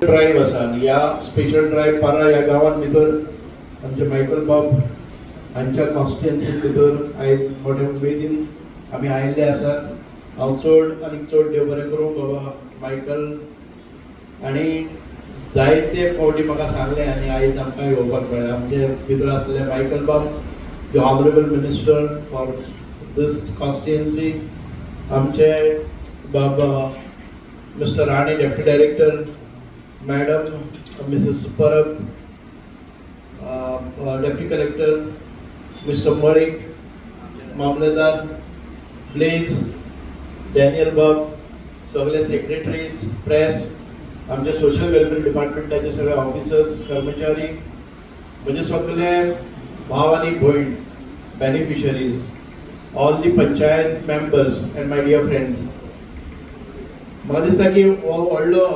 Drive आसा आनी ह्या स्पेशल ड्रायव्ह पारा ह्या गांवांत भितर आमचे मायकल बाब हांच्या कॉन्स्टिट्युएन्सीन भितर आयज मोठ्या उमेदीन आमी आयिल्ले आसात. हांव चड आनी चड देव बरें करूं बाबा मायकल आनी जायते फावटी म्हाका सांगलें आनी आयज आमकां येवपाक मेळ्ळें. आमचे भितर आसलेले मायकल बाब, the honourable minister for this constituency, आमचे बाबा mister Rane, deputy director, madam Mrs Parab, deputy collector, mister Malik, मामलेदार ब्लेज, डॅनियल बाब, सगळे सेक्रेटरीज, प्रेस, आमचे सोशल वेलफेअर डिपार्टमेंटाचे सगळे ऑफिसर्स, कर्मचारी, म्हणजे सगळे भाव आनी भयण, beneficiaries, all the panchayat members and my dear friends. म्हाका दिसता की हो व्हडलो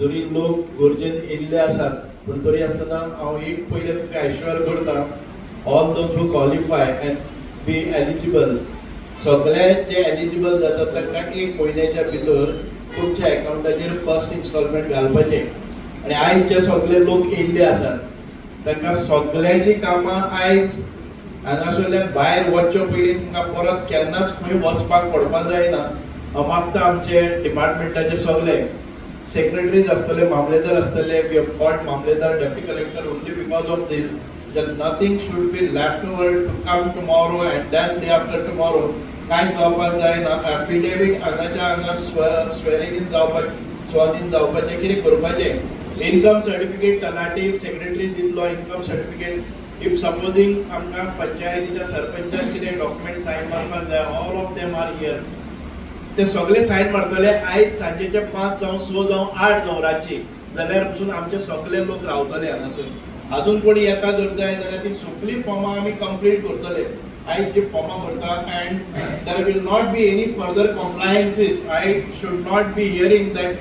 जरी लोक गरजेन येयल्ले आसात, पूण तरी आसतना हांव एक पयलें तुमकां एश्युअर करता, all those who qualify and be eligible, सगळे जे एलिजिबल जातात तांकां एक म्हयन्याच्या भितर तुमच्या एकावंटाचेर फर्स्ट इन्स्टॉलमेंट घालपाचें. आनी आयज जे सगळे लोक येयल्ले आसात तांकां सगळ्याचीं कामां आयज हांगासरल्यान भायर वचचे पयलीं तुमकां परत केन्नाच खंय वचपाक पडपाक जायना. हांव मागता, आमचे डिपार्टमेंटाचे सगळे सेक्रेटरीज आसतले, मामलेदार आसतले, we have called mamlatdar, deputy collector only because of this, that nothing should be left over to come tomorrow and then day after tomorrow. कांय जावपाक जायना. एफिडेवीट हांगाच्या हांगा स्वेरिंग इन जावपाक, स्वाधीन जावपाचें, कितें करपाचें, इन्कम सर्टिफिकेट तलाठी सेक्रेटरी दितलो. इन्कम सर्टिफिकेट, if supposing आमकां पंचायतीच्या सरपंचान कितें डॉक्युमेंट सायन मारपाक जाय, all of them are here. ते सगळे सायन मारतले. आयज सांजेचे 5 जावं, 6 जावं, 8 जावं रातची जाल्यार पसून आमचे सगळे लोक रावतले हांगासर. अजून कोणी येता जर जाय जाल्यार ती सगळीं फॉर्मां आमी कंप्लीट करतले. आयज जी फॉर्मां भरता and there will not be any further compliances. I should not be hearing that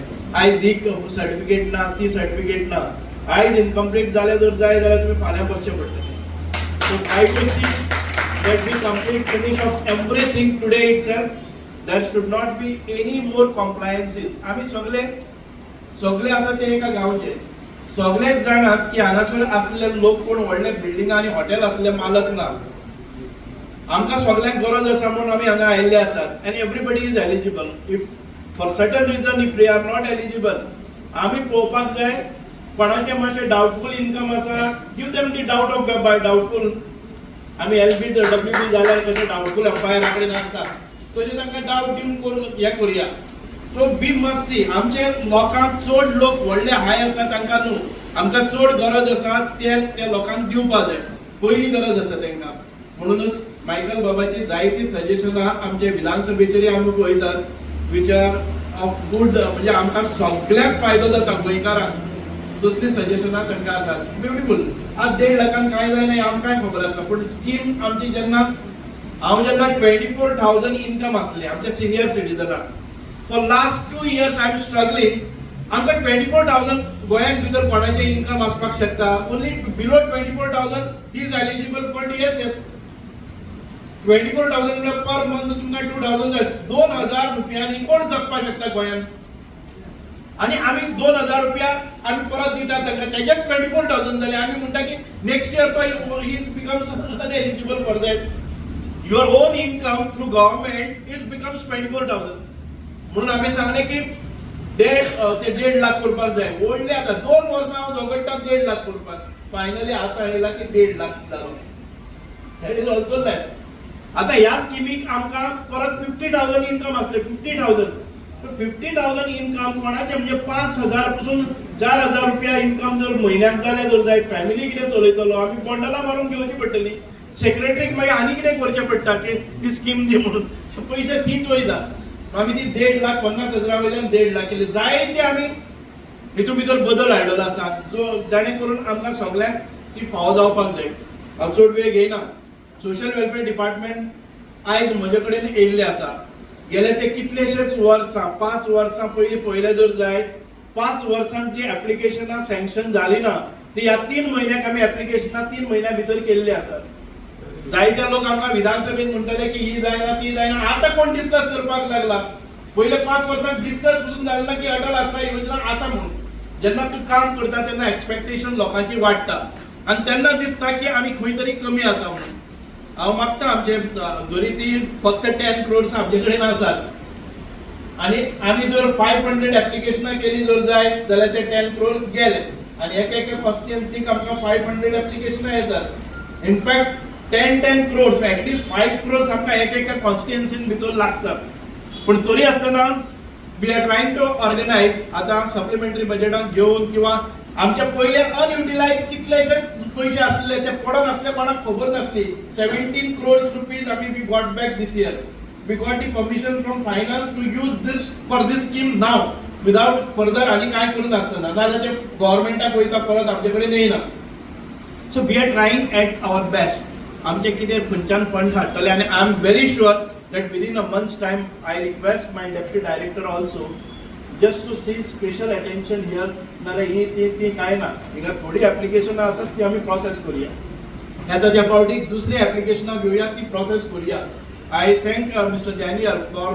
आयज ही सर्टिफिकेट ना, ती सर्टिफिकेट ना. आयज इनकम्प्लीट जालें जर जाय जाल्यार तुमी फाल्यां बसचें पडटलें. So try to see that we complete, finish off everything today itself. There should not be any more compliances. आमी सगळे सगळे आसा ते एका गांवचे. सगळेच जाणात की हांगासर आसले लोक कोण व्हडले बिल्डिंगां आनी हॉटेल आसले मालक ना. आमकां सगळ्यांक गरज आसा म्हणून आमी हांगा आयिल्ले आसात and everybody is eligible. If for certain reason, if they are not eligible, आमी पळोवपाक जाय. कोणाचें मातशें डावटफूल इन्कम आसा, give them the doubt of by doubtful. आमी एलबी डब्ल्यू बी जाल्यार कशें डावटफूल अंपायरा कडेन आसता, तशें तांकां डावट दिवन करून हें करुया. सो we must see, आमचे लोकांक चड लोक व्हडले हाय आसा तांकां न्हू, आमकां चड गरज आसा ते त्या लोकांक दिवपा जाय. पयली गरज आसा तांकां. म्हणूनच मायकल बाबाची जायती सजेशनां आमचे विधानसभेचेरय आमी पळयतात, which are of good, म्हणजे आमकां सगळ्यांक फायदो जाता गोंयकारांक, तसलीं सजेशनां तांकां आसात. ब्युटिफूल. आज 1.5 लाखांक कांय जायना हें आमकांय खबर आसा, पूण स्कीम आमची जेन्ना हांव जेन्ना 24,000 इन्कम आसलें आमच्या senior सिटीजनाक, for last 2 years I am struggling. आमकां 24,000 गोंयांत भितर कोणाचें इन्कम आसपाक शकता? Only below 24,000 is eligible for DSS. 24,000 म्हळ्यार पर मंथ तुमकां 2,000 जाय. 2,000 रुपयांनी कोण जगपाक शकता गोंयांत? आनी आमी 2,000 रुपया आमी परत दितात तांकां, तेजेच 24,000 जाले. आमी म्हणटा की नेक्स्ट इयर तो he becomes uneligible for that. Your own income through government is becomes 24,000. म्हणून आमी सांगलें की ते 1.5 लाख करपाक जाय. व्हडले आतां 2 वर्सां हांव झगडटा 1.5 लाख करपाक. फायनली आतां येयला की 1.5 लाख जालो. That is also less. आतां ह्या स्किमीक आमकां परत 50,000 इन्कम आसलें, 50,000, 50,000 इन्कम कोणाचें म्हणजे 5,000 पसून 4,000 रुपया इन्कम जर म्हयन्याक जालें जर जायत, फॅमिली कितें चलयतलो? आमी बंडलां मारून घेवची पडटली. सेक्रेटरीक मागीर आनी कितें करचें पडटा की ती स्कीम दी म्हणून, पयशे तीच वयता. आमी ती 1.5 लाख, 50,000 वयल्यान 1.5 लाख केली. जायते आमी हितून भितर बदल हाडलेलो आसा, जो जाणे करून आमकां सगल्यांक ती फावो जावपाक जाय. हांव चड वेळ घेयना. सोशल वेलफेअर डिपार्टमेंट आयज म्हजे कडेन येयल्लें आसा. गेले ते कितलेशेच वर्सां, 5 वर्सां पयलीं पळयलें जर जायत, 5 वर्सांक जी एप्लिकेशनां सँक्शन जाली ना, ती ह्या 3 म्हयन्याक आमी एप्लिकेशनां 3 म्हयन्या भितर केल्ली आसात. जायते लोक आमकां विधानसभेत म्हणटले की ही जायना, ती जायना. आतां कोण डिस्कस करपाक लागला? पयले 5 वर्सांक डिस्कस पसून जालें ना की अटल आसरा योजना आसा म्हणून. जेन्ना तूं काम करता तेन्ना एक्सपेक्टेशन लोकांची वाडटा आनी तेन्ना दिसता की आमी खंय तरी कमी आसा म्हणून. हांव मागता आमचे जरी ती फक्त 10 क्रोर्स आमचे कडेन आसात आनी आमी जर 500 एप्लिकेशनां केली जर जायत जाल्यार ते 10 क्रोर्स गेले आनी एका एका कॉन्स्टिट्युएन्सीक आमकां 500 एप्लिकेशनां येतात. In fact, 10 10 crores, at least 5 crores आमकां एका एका कॉन्स्टिट्युएन्सीन भितर लागतात. पूण तरी आसतना we are trying to organize. आतां सप्लिमेंटरी बजेटाक घेवन किंवा आमचे पयले अनयुटिलायज कितलेशे पयशे आसले, ते पडोन आसले, कोणाक खबर नासली. 17 क्रोर्स रुपीज आमी we got back this year. We got the permission from finance to use this for this scheme now without further आनी कांय करिनासतना. नाजाल्यार ते गव्हर्मेंटाक वयता, परत आमचे कडेन येयना. So we are trying at our best आमचे कितें खंयच्यान फंड हाडटले आनी I am very sure that within a month's time, I request my deputy director also just to see special attention here. नाजाल्यार ही ती ती कांय ना, हिंगा थोडी एप्लिकेशनां आसात, ती आमी प्रोसेस करुया. आतां त्या फावटी दुसरी एप्लिकेशनां घेवया, ती प्रोसेस करुया. I thank Mister Daniel for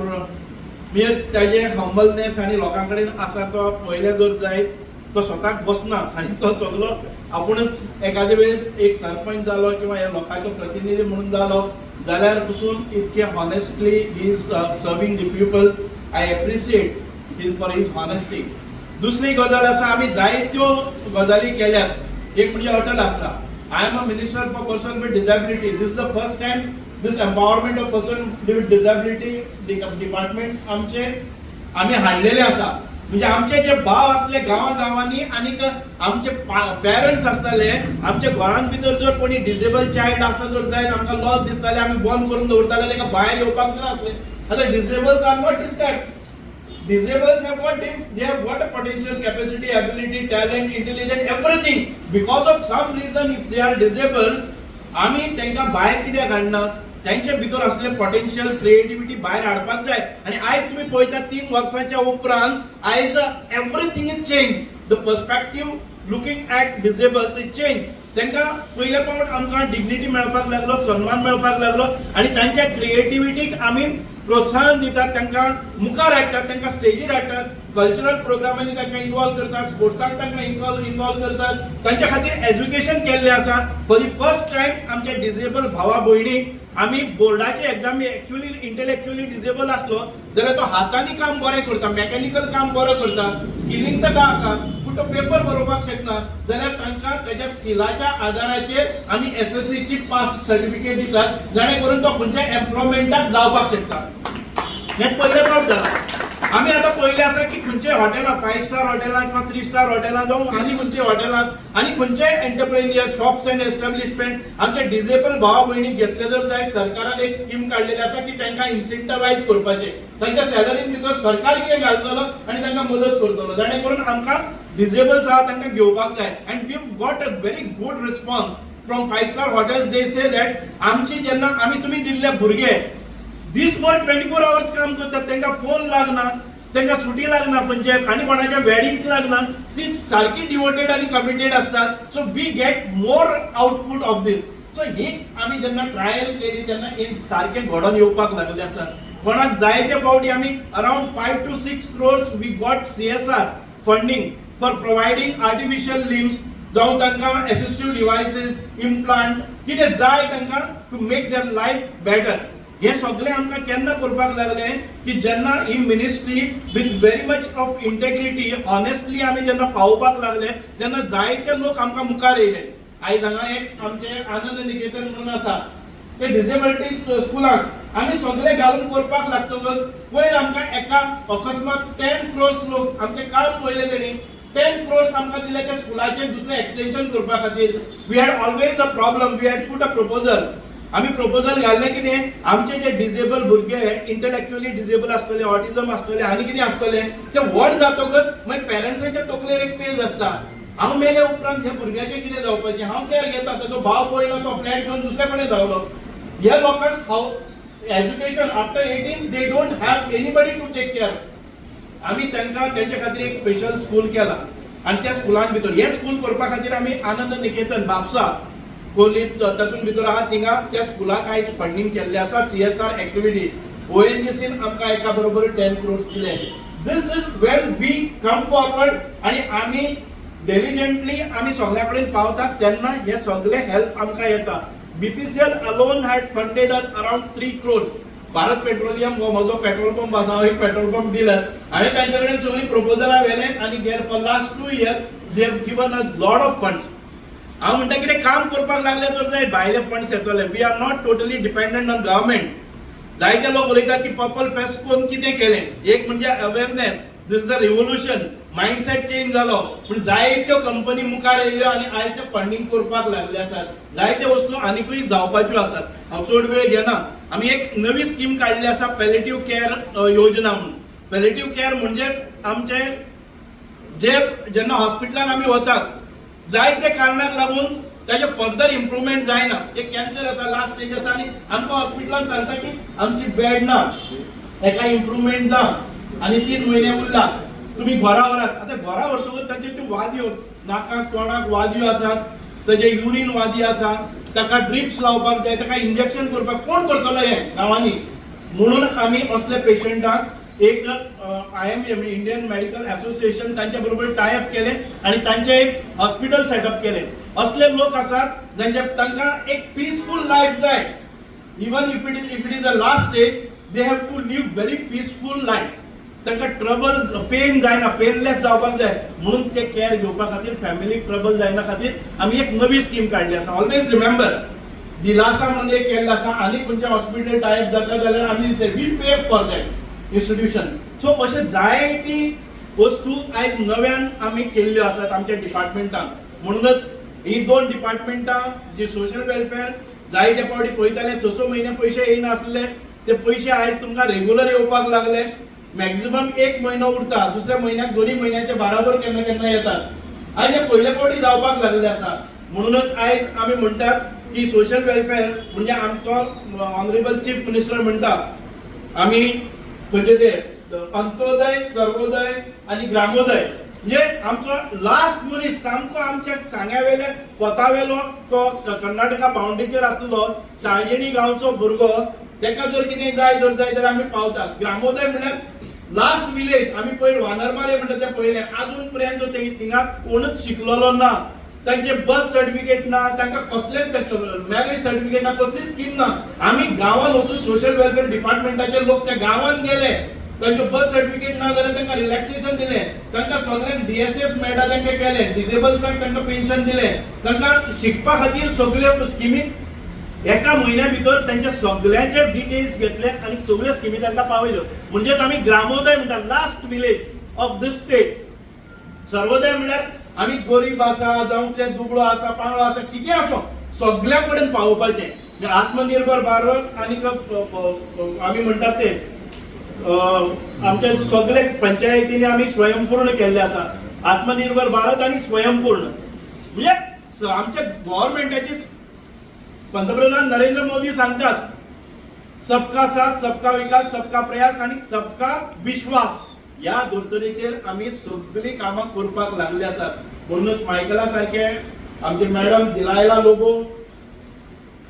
म्हणजे ताजे हंबलनेस आनी लोकां कडेन आसा. तो पयले जर जायत, तो स्वताक बसना आनी तो सगलो आपूणच एखादे वेळ एक सरपंच जालो किंवा ह्या लोकांचो प्रतिनिधी म्हणून जालो जाल्यार पसून इतके honestly he is serving the people. I appreciate his for his honesty. दुसरी गजाल आसा, आमी जायत्यो गजाली केल्यात. एक म्हणजे अटल आसरा. I am a minister for person with disability. This is the first time this empowerment of person with disability department आमचे आमी हाडलेले आसा. म्हणजे आमचे जे भाव असले गांवा गांवांनी आनीक आमचे पेरंट्स आसताले, आमच्या घरान भितर जर कोणी डिसेबल चायल्ड आसा जर जायत, आमकां लॉस दिसताले, आमी बंद करून दवरताले, ताका भायर येवपाक दिनासले. आतां disables are not discards. Disables have got, they have got a potential, capacity, ability, talent, intelligence, everything. Because of some reason, if they are disabled, आमी तांकां भायर कित्याक हाडना? त्यांचे भितर असले पोटेन्शियल, क्रिएटिव्हिटी भायर हाडपाक जाय. आनी आयज तुमी पळयता, 3 वर्सांच्या उपरांत आयज everything is change. The perspective looking at disables is change. तांकां पयले फावट आमकां डिग्निटी मेळपाक लागलो, सन्मान मेळपाक लागलो आनी तांच्या क्रिएटिव्हिटीक आमी प्रोत्साहन दितात, तांकां मुखार हाडटात, तांकां स्टेजीर हाडटात, कल्चरल प्रोग्रामांनी तांकां इन्वॉल्व करतात, स्पोर्ट्साक तांकां इन्वॉल्व करतात. तांच्या खातीर एज्युकेशन केल्लें आसा. फॉर the first time आमच्या डिजेबल भावा भयणीक आमी बोर्डाचे एग्जामी, एक्च्युअली इंटलेक्च्युअली डिजेबल आसलो जाल्यार तो हातांनी काम बरें करता, मेकॅनिकल काम बरो करता, स्किलिंग ताका आसा, पूण तो पेपर बरोवपाक शकना जाल्यार तांकां ताच्या स्किलाच्या आधाराचेर आमी एसएससीची पास सर्टिफिकेट दितात, जाणे करून तो खंयच्या एम्प्लॉयमेंटाक जावपाक शकता. हें पयले फावट जाला. आमी आतां पळयलें आसा की खंयचे हॉटेलां, फायव स्टार हॉटेलां किंवा थ्री स्टार हॉटेलां जावं आनी खंयचे हॉटेलां आनी खंयचे एंटरप्रेन्युअर, शॉप्स अँड एस्टॅब्लिशमेंट आमचे डिजेबल भावा भयणीक घेतले जर जायत, सरकारान एक स्कीम काडलेली आसा की तांकां इन्सेंटिवायज करपाचें तांच्या सॅलरीन because सरकार कितें घालतलो आनी तांकां मदत करतलो, जाणे करून आमकां डिजेबल्स आहा तांकां घेवपाक जाय. And we got a very good response from five star hotels. They say that आमची जेन्ना आमी तुमी दिल्ले भुरगे दीसभर 24 आवर्स काम करतात, तांकां फोन लागना, तांकां सुटी लागना, खंयचे आनी कोणाच्या वेडिंग्स लागना, ती सारकी डिवोटेड आनी कमिटेड असतात. So we get more output of this. So ही आमी जेन्ना ट्रायल केली तेन्ना हे सारकें घडोवन येवपाक लागले आसा. कोणाक जायते फावटी आमी around 5 to 6 crores we got CSR funding for providing artificial limbs जावं तांकां एसिस्टीव डिवायसीस, इम्प्लांट कितें जाय तांकां to make their life better. हे सगळें आमकां केन्ना करपाक लागले की जेन्ना ही ministry with very much of integrity, honestly आमी जेन्ना पावोवपाक लागले तेन्ना जायते लोक आमकां मुखार येयले. आयज हांगा एक आमचे आनंद निकेतन म्हणून आसा, ते डिसेबिलिटी स्कुलाक आमी सगळे घालून करपाक लागतकच वयर आमकां एका अकस्मात 10 क्रोर्स लोक आमचें काम पळयलें, तेणी 10 क्रोर्स आमकां दिले त्या स्कुलाचें दुसरें एक्सटेन्शन करपा खातीर. We had always a problem. We had put a proposal. आमी प्रपोजल घाल्लें कितें, आमचे जे डिजेबल भुरगे, इंटलेक्च्युअली डिजेबल आसतले, ऑटिझम आसतले आनी कितें आसतले, ते व्हड जातकच मागीर पेरंट्साच्या तकलेर एक पेज आसता, हांव मेले उपरांत ह्या भुरग्याचें कितें जावपाचें, हांव केअर घेता, ताचो भाव पळयलो, तो फ्लॅट घेवन दुसरे कडेन धांवलो. ह्या लोकांक हांव education after 18, they don't have anybody to take care. आमी तांकां तेंच्या खातीर एक स्पेशल स्कूल केला आनी त्या स्कुलान भितर हें स्कूल करपा खातीर आमी आनंद निकेतन म्हापसा कोली तातूंत भितर आहा, थिंगा त्या स्कुलाक आयज फंडींग केल्लें आसा. सीएसआर एक्टिविटी, ओएनजीसीन आमकां एका बरोबर 10 क्रोर्स दिले. This is when we come forward आणि आमी डेलिजंटली आमी सगल्या कडेन पावतात तेन्ना हे सगळे हेल्प आमकां येता. BPCL alone had funded around 3 crores. Bharat petroleum हो म्हजो पेट्रोल पंप आसा, हांव एक पेट्रोल पंप डिलर. हांवें तांचे कडेन सगळीं प्रपोजलां व्हेलें आनी गेर for last 2 years they have given us lot of funds. हांव म्हणटा, कितें काम करपाक लागले तर जाय भायले फंड्स येतले. We are not totally dependent on government. जायते लोक उलयतात की पर्पल फेस्ट करून कितें केलें. एक म्हणजे awareness, this is a revolution, mindset change जालो, पूण जायत्यो कंपनी मुखार येयल्यो आनी आयज ते फंडींग करपाक लागले आसात. जायत्यो वस्तू आनिकूय जावपाच्यो आसात. हांव चड वेळ घेना. आमी एक नवी स्कीम काडली आसा, पॅलेटीव केअर योजना म्हणून. पॅलेटीव केअर म्हणजेच आमचे जे जेन्ना हॉस्पिटलान आमी वतात, जायते कारणाक लागून ताजे फर्दर इम्प्रुवमेंट जायना. एक कॅन्सर आसा, लास्ट स्टेज आसा आनी आमकां हॉस्पिटलान सांगता की आमची बेड ना, हेका इम्प्रुवमेंट ना आनी 3 म्हयने उरला, तुमी घरा व्हरात. आतां घरा व्हरतकूच तांच्यो त्यो वादयो, नाकाक तोंडाक वादयो आसात, ताजे युरीन वादी आसा, ताका ड्रिप्स लावपाक जाय, ताका इंजेक्शन करपाक कोण करतलो हें गांवांनी? म्हणून आमी असले पेशंटाक एक आयएमए, इंडियन मेडिकल असोसिएशन, तांच्या बरोबर टायअप केलें आनी तांचें एक हॉस्पिटल सेटअप केलें. असले लोक आसात जांचे तांकां एक पिसफूल लायफ जाय. Even if it is a last stage, they have to live very peaceful life. तांकां ट्रबल पेन जायना, पेनलेस जावपाक जाय. म्हणून ते केअर घेवपा खातीर, फॅमिलीक ट्रबल जायना खातीर आमी एक नवी स्कीम काडली आसा. ऑलवेज रिमेंबर, दिलासा म्हणून एक केल्लें आसा. आनी खंयचें हॉस्पिटल टायअप जाता जाल्यार आमी we pay for that institution. So अशे जायती वस्तू आयज नव्यान आमी केल्ल्यो आसात आमच्या डिपार्टमेंटान. म्हणूनच ही दोन डिपार्टमेंटां जी सोशल वेलफेअर, जायते फावटी पळयताले, स स म्हयने पयशे येयनासले, ते पयशे आयज तुमकां रेगुलर येवपाक लागले. मॅक्झिमम एक म्हयनो उरता, दुसऱ्या म्हयन्याक दोनूय म्हयन्याचे बराबर केन्ना केन्ना येतात. आयज हे पयले फावटी जावपाक लागलेले आसा. म्हणूनच आयज आमी म्हणटात की सोशल वेलफेअर म्हणजे आमचो ऑनरेबल चीफ मिनिस्टर म्हणटा, आमी खंयचे ते अंत्योदय, सर्वोदय आनी ग्रामोदय. म्हणजे आमचो लास्ट मनीस, सामको आमच्या सांग्यावेल्या पोतावेलो, तो कर्नाटका बाउंड्रीचेर आसलो साळजिणी गांवचो भुरगो, तेका जर कितें जाय जर जाय जाल्यार आमी पावतात. ग्रामोदय म्हळ्यार लास्ट विलेज. आमी पयर वानरमारे म्हणटा तें पळयलें, अजून पर्यंत ते थिंगा कोणूच शिकलेलो ना, तांचे बर्थ सर्टिफिकेट ना, तांकां कसलेच मॅरेज सर्टिफिकेट ना, कसलीच स्कीम ना. आमी गांवांत वचून, सोशल वेलफेअर डिपार्टमेंटाचे लोक त्या गांवांत गेले, तांचे बर्थ सर्टिफिकेट ना जाल्यार तांकां रिलॅक्सेशन दिलें, तांकां सगळ्यांक डीएसएस मेळटा तांकां केलें, डिजेबल्सांक तांकां पेन्शन दिलें, तांकां शिकपा खातीर सगल्यो स्किमी एका म्हयन्या भितर तांचे सगळ्यांचे डिटेल्स घेतले आनी सगळ्यो स्किमी तांकां पावयल्यो. म्हणजेच आमी ग्रामोदय म्हणटा, last village of this state. Sarvodaya म्हणल्यार आमी गरीब आसा जावं कितें, दुबळो आसा, पांगळो आसा, कितें आसो, सगळ्या कडेन पावोवपाचें. म्हणजे आत्मनिर्भर भारत आनी आमी म्हणटात ते आमच्या सगळे पंचायतींनी आमी स्वयंपूर्ण केल्ले आसा. आत्मनिर्भर भारत आनी स्वयंपूर्ण म्हणजे आमच्या गव्हर्मेंटाची, पंतप्रधान नरेंद्र मोदी सांगतात, सबका साथ, सबका विकास, सबका प्रयास आणि सबका विश्वास. या धर्तरेचेर आमी सगळीं कामां करपाक लागले आसात. म्हणूनच मायकला सारखे आमचे मॅडम दिलायला लोबो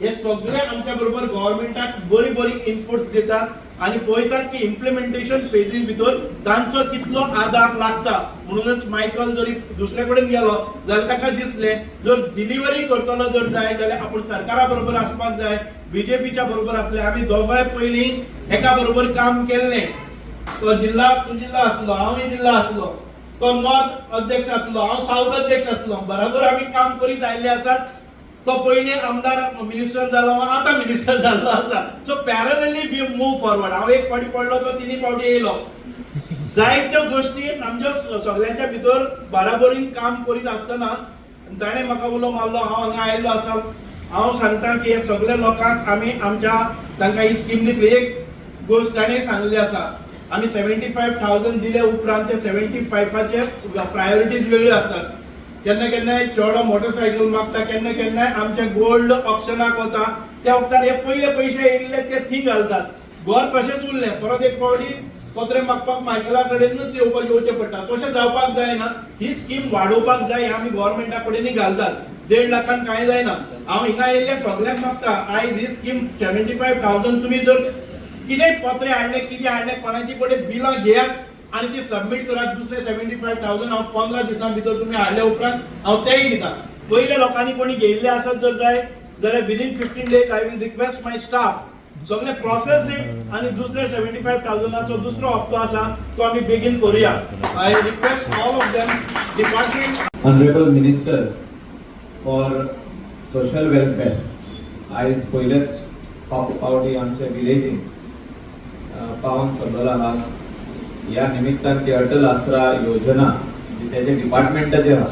हे सगळे आमच्या बरोबर गव्हर्मेंटाक बरी बरी इनपुट्स दितात आनी पळयतात की इम्प्लिमेंटेशन फेजीस भितर तांचो कितलो आदार लागता. म्हणूनच मायकल जरी दुसरे कडेन गेलो जाल्यार ताका दिसलें, जर डिलिव्हरी करतलो जर जाय जाल्यार आपूण सरकारा बरोबर आसपाक जाय. बीजेपीच्या बरोबर आसले. आमी दोगांय पयलीं एका बरोबर काम केल्लें. तो जिल्हा, तूं जिल्हा आसलो, हांवूय जिल्हा आसलो, तो नॉर्थ अध्यक्ष आसलो, हांव साऊथ अध्यक्ष आसलो. बरोबर आमी काम करीत आयिल्ले आसात. तो पयलीं आमदार, मिनिस्टर जालो, आतां मिनिस्टर जाल्लो आसा. So parallelly we move forward. हांव एक फावटी पडलो, तो तिनूय फावटी येयलो. जायत्यो गोश्टी आमच्या सगल्यांच्या भितर बाराबरीन काम करीत आसतना ताणें म्हाका उलो मारलो, हांव हांगा आयिल्लो आसा. हांव सांगता की हे सगळे लोकांक आमी आमच्या तांकां ही स्कीम दितली. एक गोश्ट ताणें सांगली आसा, आमी 75,000 दिले उपरांत ते 75चे प्रायोरिटीज वेगळ्यो आसतात. केन्ना केन्नाय चेडो मोटरसायकल मागता, केन्ना केन्नाय आमचे गोल्ड ऑक्शनाक वता, त्या वखदार हे पयले पयशे येयल्ले ते थी घालतात. घर कशेंच उरलें, परत एक फावटी पत्रे मागपाक मायकला कडेनूच येवपाक येवचें पडटा. तशें जावपाक जायना. ही स्कीम वाडोवपाक जाय. आमी गव्हर्मेंटा कडेनूय घालतात. 1.5 लाखान कांय जायना. हांव हिंगा येयल्ल्या सगल्यांक मागता, आयज ही स्कीम 75,000, तुमी जर कितेंय पत्रे हाडले, कितें हाडले, कोणाची कडेन बिलां घेयात. आनी ती सबमीट करात. दुसरे 75,000 हांव 15 दिसां भितर तुमी हाडल्या उपरांत हांव तेय दिता. पयले लोकांनी कोणी घेयल्ले आसत जर जाय जाल्यार within 15 days I will request my staff सगळे प्रोसेसींग आनी दुसरे 75,000चो दुसरो हप्तो आसा तो आमी बेगीन करुया. I request all of them department. Honorable Minister for Social Welfare, आयज पयलेच पावटी आमच्या विलेजीन पावन सरलो आहा. ह्या निमित्तान ती अटल आसरा योजना जी तेजे डिपार्टमेंटाचेर आहा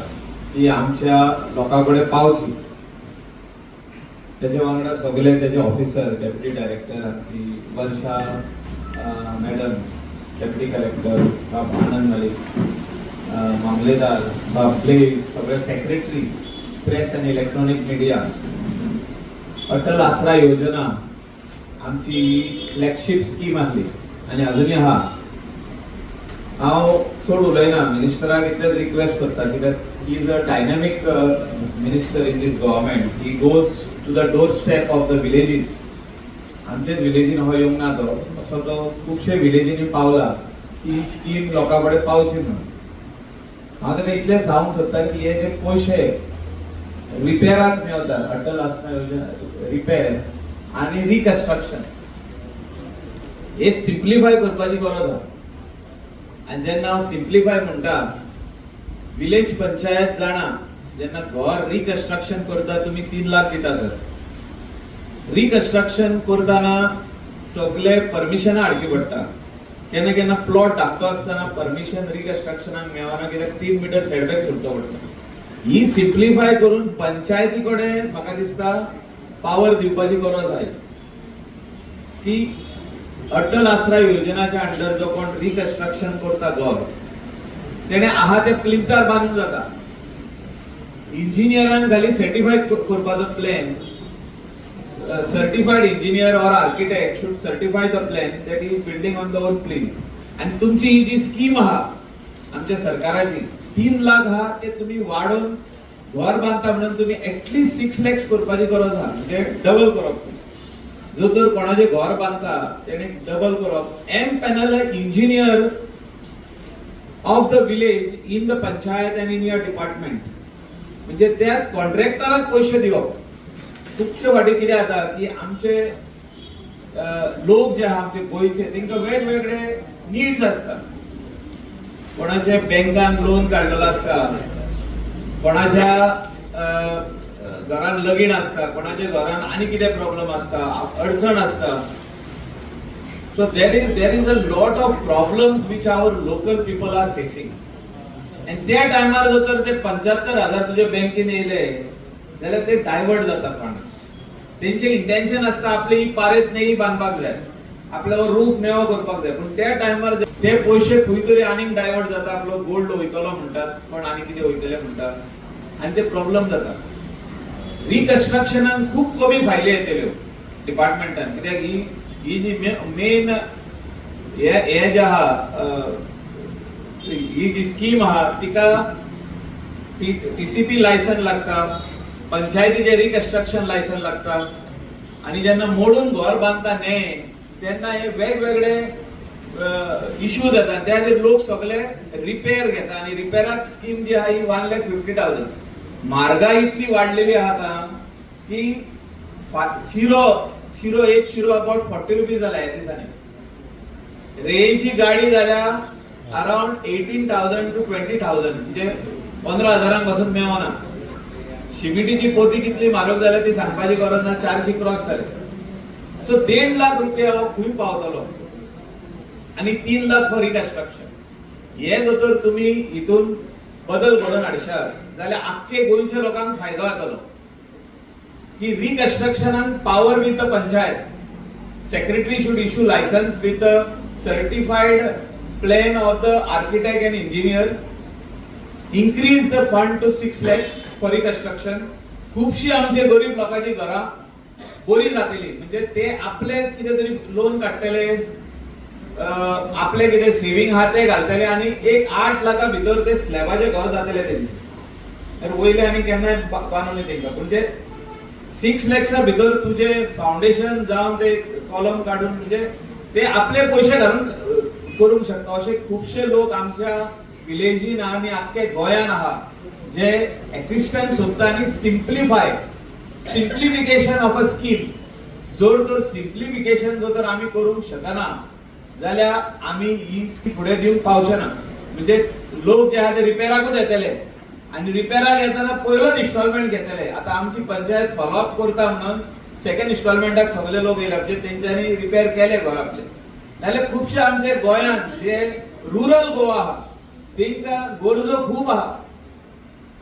ती आमच्या लोकां कडेन पावची. तेजे वांगडा सगळे तेजे ऑफिसर, डेप्युटी डायरेक्टर आमची वर्षा मॅडम, डेप्युटी कलेक्टर बाब आनंद मलिक, मामलेदार बाब ब्लेज, सगळे सेक्रेटरी, प्रेस आनी इलेक्ट्रॉनिक मिडिया. अटल आसरा योजना आमची फ्लॅगशीप स्कीम आसली आनी अजुनूय आहा. हांव चड उलयना. मिनिस्टराक इतलेंच रिक्वेस्ट करता, कित्याक he is a dynamic minister in this government. He goes to the door step of the villages. आमचेच विलेजीन हो येवंक ना तो, असो तो खुबशे विलेजींनी पावला की ही स्कीम लोकां कडेन पावची म्हणून. हांव ताका इतलें सांगूंक सोदता की हे जे पयशे रिपेराक मेळतात, अटल आसरा योजना रिपेर आनी रिकन्स्ट्रक्शन, हे सिम्प्लिफाय करपाची गरज आसा. आनी जेन्ना हांव सिम्प्लिफाय म्हणटा, विलेज पंचायत जाणा, जेन्ना घर रिकन्स्ट्रक्शन करता तुमी 3 लाख दिता सर. रिकन्स्ट्रक्शन करतना सगळे परमिशनां हाडची पडटा. केन्ना केन्ना प्लॉट धाकटो आसतना परमिशन रिकन्स्ट्रक्शनाक मेळना, कित्याक 3 मिटर सेटबॅक सोडचो पडटा. ही सिम्प्लिफाय करून पंचायती कडेन म्हाका दिसता पावर दिवपाची गरज आहे की अटल आसरा योजनाच्या अंडर जो कोण रिकन्स्ट्रक्शन करता घर, तेणे आहा ते प्लिंतार बांदून जाता. इंजिनियरान खाली सर्टिफाय करपाचो plan. Certified engineer or architect should certify the plan that is building on the own plinth. आनी तुमची ही जी स्कीम आहा आमच्या सरकाराची, 3 लाख आहा, ते तुमी वाडोवन घर बांदता म्हणून तुमी एटलिस्ट 6 लॅक्स करपाची गरज आहा. म्हणजे डबल करप. जो तर कोणाचें घर बांदता तेणे डबल करप. Empanel engineer of the village in the panchayat and in your department. म्हणजे त्या कॉन्ट्रॅक्टराक पयशे दिवप. खुबशे फावटी कितें जाता की आमचे लोक जे आहा आमचे गोंयचे, तांकां वेगवेगळे निड्स आसता. कोणाचे बँकान लोन काडलेलो आसता, कोणाच्या घरान लगीन आसता, कोणाच्या घरान आनी कितें प्रॉब्लम आसता, अडचण आसता. So there is a lot of problems which our local people are facing. आनी त्या टायमार जर तर ते 75,000 तुजे बँकेन येयले जाल्यार ते डायवर्ट जाता फंड्स. तेंचे इंटेन्शन आसता आपली ही पारेत नेही बांदपाक जाय, आपल्यावर रूफ नेवो करपाक जाय, पूण त्या टायमार ते पयशे खंय तरी आनीक डायवर्ट जाता. आपलो गोल्ड वयतलो म्हणटात, कोण आनी कितें वयतले म्हणटात आनी ते प्रॉब्लम जाता. रिकन्स्ट्रक्शनान खूब कमी फायली येतल्यो डिपार्टमेंटान, कित्याक ही ही जी मेन हे हे जे आहा, ही जी स्कीम आहा, तिका टीसीपी लायसन लागता, पंचायतीचे रिकन्स्ट्रक्शन लायसन लागता. आनी जेन्ना मोडून घर बांदता न्ही, तेन्ना हे वेगवेगळे इश्यू जाता. त्या खातीर लोक सगळे रिपेर घेता आनी रिपेराक स्कीम जी आहा ही 1,50,000. म्हारगाय इतली वाडलेली आहा आतां की चिरो चिरो एक चिरो अबाउट 40 रुपीज जाला ह्या दिसांनी. रेयची गाडी जाल्या around 18,000 to 20,000, म्हणजे 15 हजारांक पासून मेवना. शिमिटीची पोती कितली म्हारग जाल्या ती सांगपाची गरज ना, 400 क्रॉस जाले. सो 1.5 लाख रुपया हो खंय पावतलो? आनी 3 लाख फॉर रिकन्स्ट्रक्शन. हे जर तर तुमी हितून बदल घडोवन हाडशात जाल्यार आख्खे गोंयच्या लोकांक फायदो जातलो की रिकन्स्ट्रक्शनान power with the panchayat secretary should issue license with the certified plan of the architect and engineer. Increase the fund to 6 lakhs for reconstruction. खुबशी आमचे गरीब लोकांची घरां बरी जातली. म्हणजे ते आपले कितें तरी लोन काडटले, आपले कितें सेवींग आहा ते घालतले आनी एक 8 लाखा भितर ते स्लॅबाचे घर जातले तेंचे. तर वयले आनी केन्नाय बांदून तेंकां. म्हणजे 6 लॅक्सा भितर तुजे फावंडेशन जावन ते कॉलम काडून, म्हणजे ते आपले पयशे घालून करूंक शकता. अशे खुबशे लोक आमच्या विलेजीन आनी आख्खे गोंयान आहा जे एसिस्टन्स सोदता आनी simplification of a scheme. जर तर सिम्प्लिफिकेशन जर तर आमी करूंक शकना जाल्यार आमी ही स्कीम फुडें दिवंक पावचे ना. म्हणजे लोक जे आहा ते रिपेराकूच येतले आनी रिपेराक येतना पयलोच इन्स्टॉलमेंट घेतले. आतां आमची पंचायत फॉलोअप करता म्हणून सेकंड इन्स्टॉलमेंटाक सगळे लोक येयले, म्हणजे तेंच्यांनी रिपेर केले घर आपले. नाल्यार खुबशे आमचे गोंयांत जे रुरल गोवा आहा तेंकां गरजो खूब आहा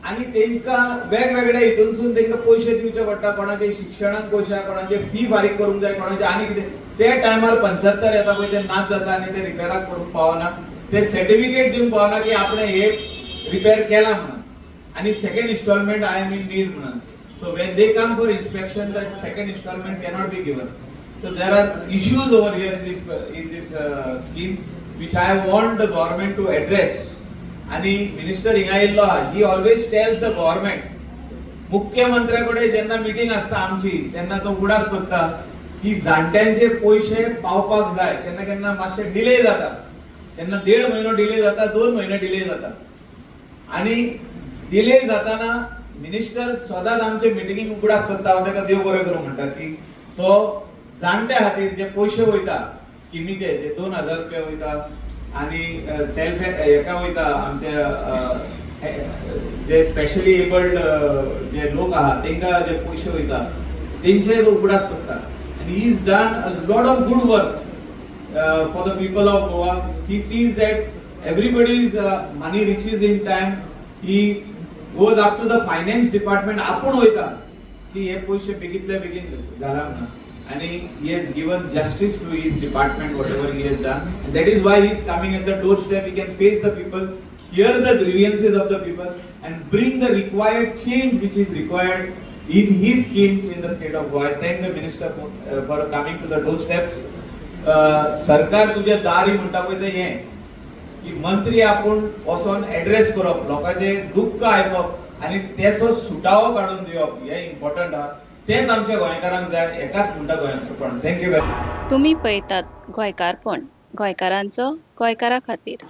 आनी तेंकां वेगवेगळे हितूनसून तेंकां पयशे दिवचे पडटा. कोणाचे शिक्षणाक पयशे, कोणाचे फी फारीक करूंक जाय, कोणाचे आनी कितें. ते टायमार 75 येता पळय ते नाच जाता आनी ते रिपेराक करूंक पावना, ते सर्टिफिकेट दिवंक पावना की आपणे हे रिपेर केला म्हणून आनी second installment I am in need म्हणून. So when they come for inspection, the second instalment cannot be given. So there are issues over here in this scheme which I want the government to address. आणि minister हिंगा येयल्लो आहा, he always tells the government. मुख्यमंत्र्या कडेन जेन्ना meeting आसता आमची तेन्ना तो उगडास करता की जाणट्यांचे पयशे पावपाक जाय. केन्ना केन्ना मातशे डिले जाता, केन्ना देड म्हयनो डिले जाता, 2 म्हयने डिले जाता. आणि डिले जाताना मिनिस्टर सदांच आमचे मिटिंगेक उगडास करता. हांव ताका देव बरें करूं म्हणटा की तो जाणट्या खातीर जे पयशे वयता स्किमीचे, जे 2000 रुपया वयता आणि सेल्फ हेका वयता, आमचे जे स्पेशली एबल्ड जे लोक आहा तेंकां जे पयशे वयता तेंचे तो उगडास करता. आनी he has done a lot of good work for the people of Goa. He sees that everybody's money reaches in time. He goes up to the finance department, आपूण वयता की हे पयशे बेगीतले बेगीन जाला म्हणून. आणि he has given justice to his department, whatever he has done. And that is why he is coming at the doorstep. He can face the people, hear the grievances of the people and bring the required change which is required in his schemes in the state of Goa. I thank the minister for coming to the doorsteps. सरकार तुझ्या दारी म्हणटा पळय तें हें की मंत्री आपूण वचोन एड्रेस करप, लोकांचे दुख्ख आयकप आनी तेचो सुटावो काडून दिवप हें इम्पॉर्टंट आहा. तेंच आमच्या गोंयकारांक जाय. हेकाच म्हणटा गोंयकारपण. Thank you very तुमी पळयतात गोंयकारपण, गोंयकारांचो गोंयकारा खातीर.